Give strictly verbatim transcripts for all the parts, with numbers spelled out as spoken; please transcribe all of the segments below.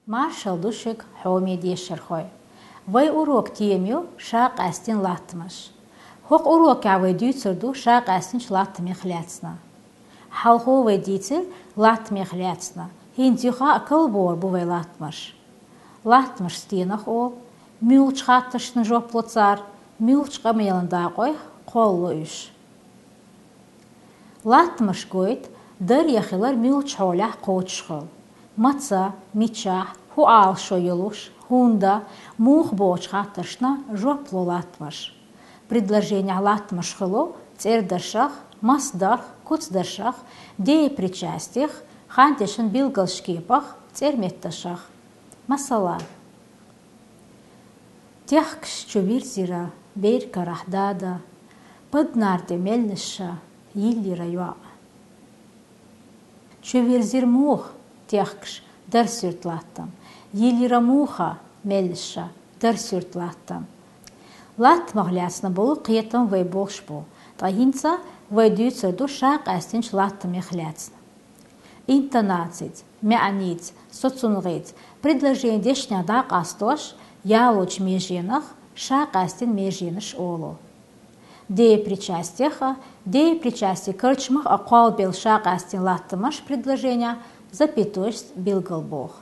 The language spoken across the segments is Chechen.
Маршалла ду шуга, хьоме дешархой! Вай урока тема ю ша къаьстина латтамаш. ХӀокху урокехь вай дуьйцур ду ша къаьстинчу латтамех лаьцна. Хьалхо вай дийцира латтамех лаьцна, хӀинца юха а кхоллабохур бу вай латтамаш. Латтамаш стенах олу, муьлхачу хаттаршна жоп ло цара, муьлхачу къамелан дакъойх кхоллало уьш. Латтамаш гойту дар я хилар муьлхачу хьолехь кхочушхула. Маца, мичахь, хӀун Ӏалашо йолуш, хӀунда, муха бохучу хаттаршна жоп ло латтамаш. Предложенехь латтамаш хуьлу цӀердашах, масдарх, куцдашах, деепричастих, хандешан билгалш кепах, цӀерметташах. Масала: Техкаш чу вирзира бер карахь дада, паднар тӀе меллаша йиллира йоӀ. Чу вирзира муха техкаш дар суьрта латтам, йиллира муха меллаша дар суьрта латтам. Латтамах лаьцна болу кхетам вай болуш бу, ткъа хӀинца вай дуьйцур ду ша къаьстинчу латтамех лаьцна. Интонацица, маьӀница, соцунгӀица предложенин дешнех дӀакъастош, ялочу меженах ша къаьстина меженаш олу. Деепричастех а, деепричастин карчамах а кхоллабелла ша къаьстина латтамаш предложенехь запятойшца билгалбоху.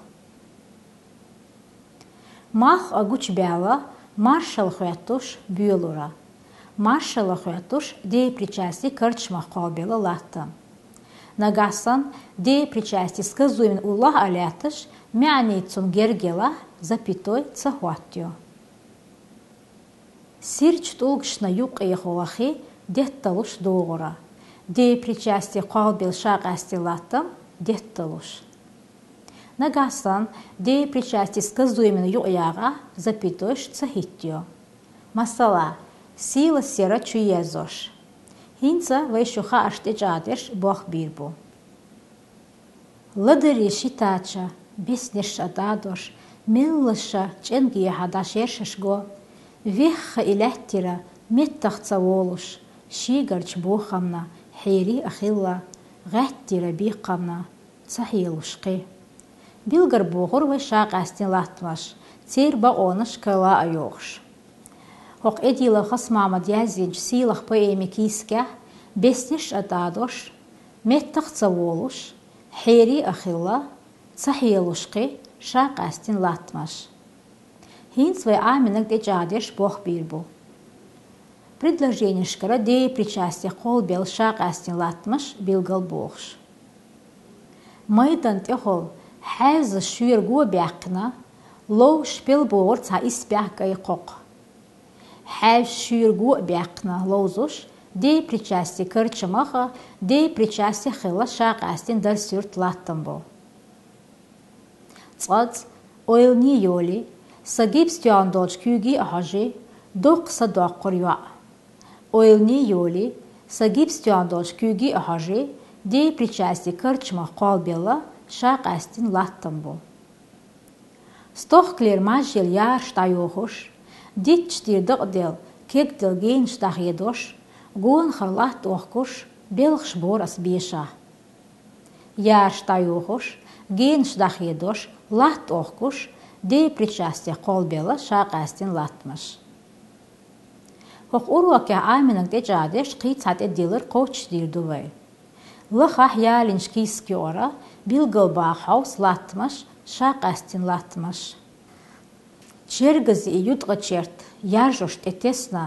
Малх а гучубаьлла, маршалла хоьттуш боьлура. Маршалла хоьттуш деепричастин карчамах кхоллабелла латтам. Нагахь санна деепричастин сказуемин уллохь а лаьтташ, маьӀница цунна герга елахь, запятой ца хӀоттайо. Сирачу тӀулгашна юккъехула хи детталуш догӀура. Деепричастин кхоллабелла ша къаьстина латтам детталуш. Нагахь санна деепричастин сказуемина юкъаягӀахь, запятойш ца хӀиттайо. Масала, сийлас яра чу ерзош. ХӀинца вай шун хаарш тӀечӀагӀдеш болх бийр бу. Ладарий шитача, беснеш а дадош, меллаша чӀенгехьа дӀа шершаш го, вехха и лаьттира, меттах ца волуш, шегарчу бохамна хьерий а хилла, гӀаьттира бекхамна ца хьелуш кхин. Билгар бохура вай ша къаьстина латтамаш, церан бакъонаш карла а йохуш. ХӀокху Эдилов Хасмамада яздинчу сийлахь поэмин кийсакехь беснеш а дадош, меттах а ца волуш, хьерий а хилла, ца хьелуш кхин ша къаьстина латтамаш. ХӀинца вай Ӏамийнарг тӀечӀагӀдеш болх бийр бу. Предложенешкара деепричастех кхоллабелла ша къаьстина латтамаш билгалбохуш. Майдан тӀехула хьаьвза шуьйрго а баьккхина, ловзуш пел богӀура цхьа исбаьхьа кӀайн кхокха. Хьаьвза шуьйрго а баьккхина ловзуш, деепричастин карчамах а, деепричастех хилла ша къаьстина дар суьрта латтам бу. Цкъацкъа, ойлане йолий, сан гипс тоьхна долчу куьйге а хьожий, доккха са доккхура йоӀ. Ойлане йолий, сан гипс тоьхна долчу куьйге а хьожий, деепричастин карчамах кхоллабелла ша къаьстина латтам бу. Стохкалера мажъелла яраш дӀайохуш, дитташ дийр дакъаделла, кегделла генаш дӀахедош, гонахара латта охкуш, белхаш бора ас бешахь. Яраш дӀайохуш, генаш дӀахедош, латта охкуш, деепричастех кхоллабелла ша къаьстина латтамаш. ХӀокху урокехь Ӏамийнарг тӀечӀагӀдеш кхин цхьа тӀедиллар кхочушдийр ду вай. Лахахь ялийначу кийсак юкъара билгалбаха хьовса латтамаш, ша къаьстина латтамаш. Чергази и юткъачерт яржош тӀетесна,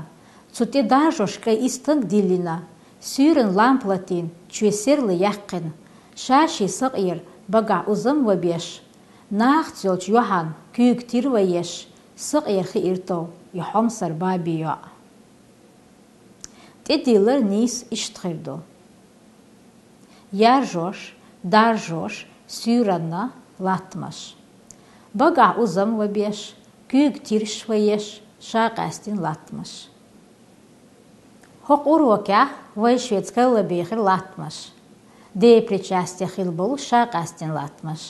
цу тӀе даржош кӀайн истанг диллина, суьйранна лампа латийна чоь серла яьккхина, ша-шен сакъера багахь узам ван беш, нахаца йолчу Йохьанна куьйга тира ван еш, сакъера хиира тов и хьомсара бабин йоӀ. ТӀедиллар нийса иштта хир ду. Яржош, даржош, суьйранна латтамаш. Багахь узам ван беш, куьйга тираш ван еш, ша къаьстина латтамаш. ХӀокху урокехь вай шуьца карла бехира латтамаш. Деепричастех хилла болу ша къаьстина латтамаш.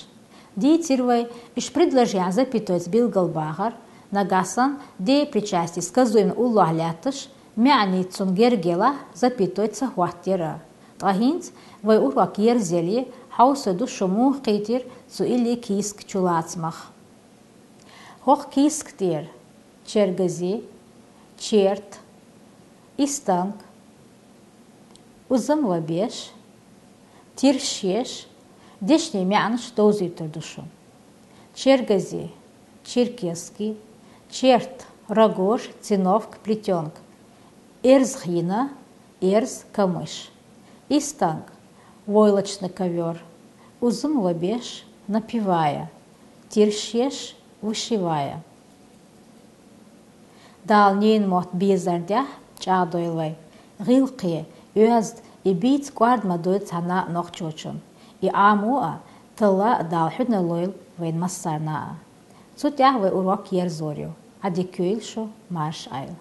Дийцира вай, уьш предложенехь запятойца билгалбахар, нагахь санна деепричастин сказуемин уллохь лаьтташ, маьӀница цунна герга елахь, запятой ца хӀоттаяра. Ткъа хӀинца вай урок ерзаяле, хьовсур ду шу муха кхийтира цу илли кийсак чулацамах. ХӀокху кийсак тӀера: чергази, черт, истанг, узам ва беш, тиршеш, дешнийн маьӀнаш довзуьйтур ду шуна. Чергази, черкесский, черт, рогож, циновка, плетёнка, эрз хина, эрз, камыш, истанг, войлочный ковёр, узам ва беш, напевая, тиршеш, вышивая. Дала ненан мотт безардехь чӀагӀдойла вай. ГӀиллакхе, оьзда, и бийца кӀорда ма дойла цхьанна а нохчочунна. И Ӏамо а, талла а Дала хьуьнар лойла вайн массарна а. Цу тӀехь вай урок ерзор ю. Ӏадика йойла шу, марша Ӏойла.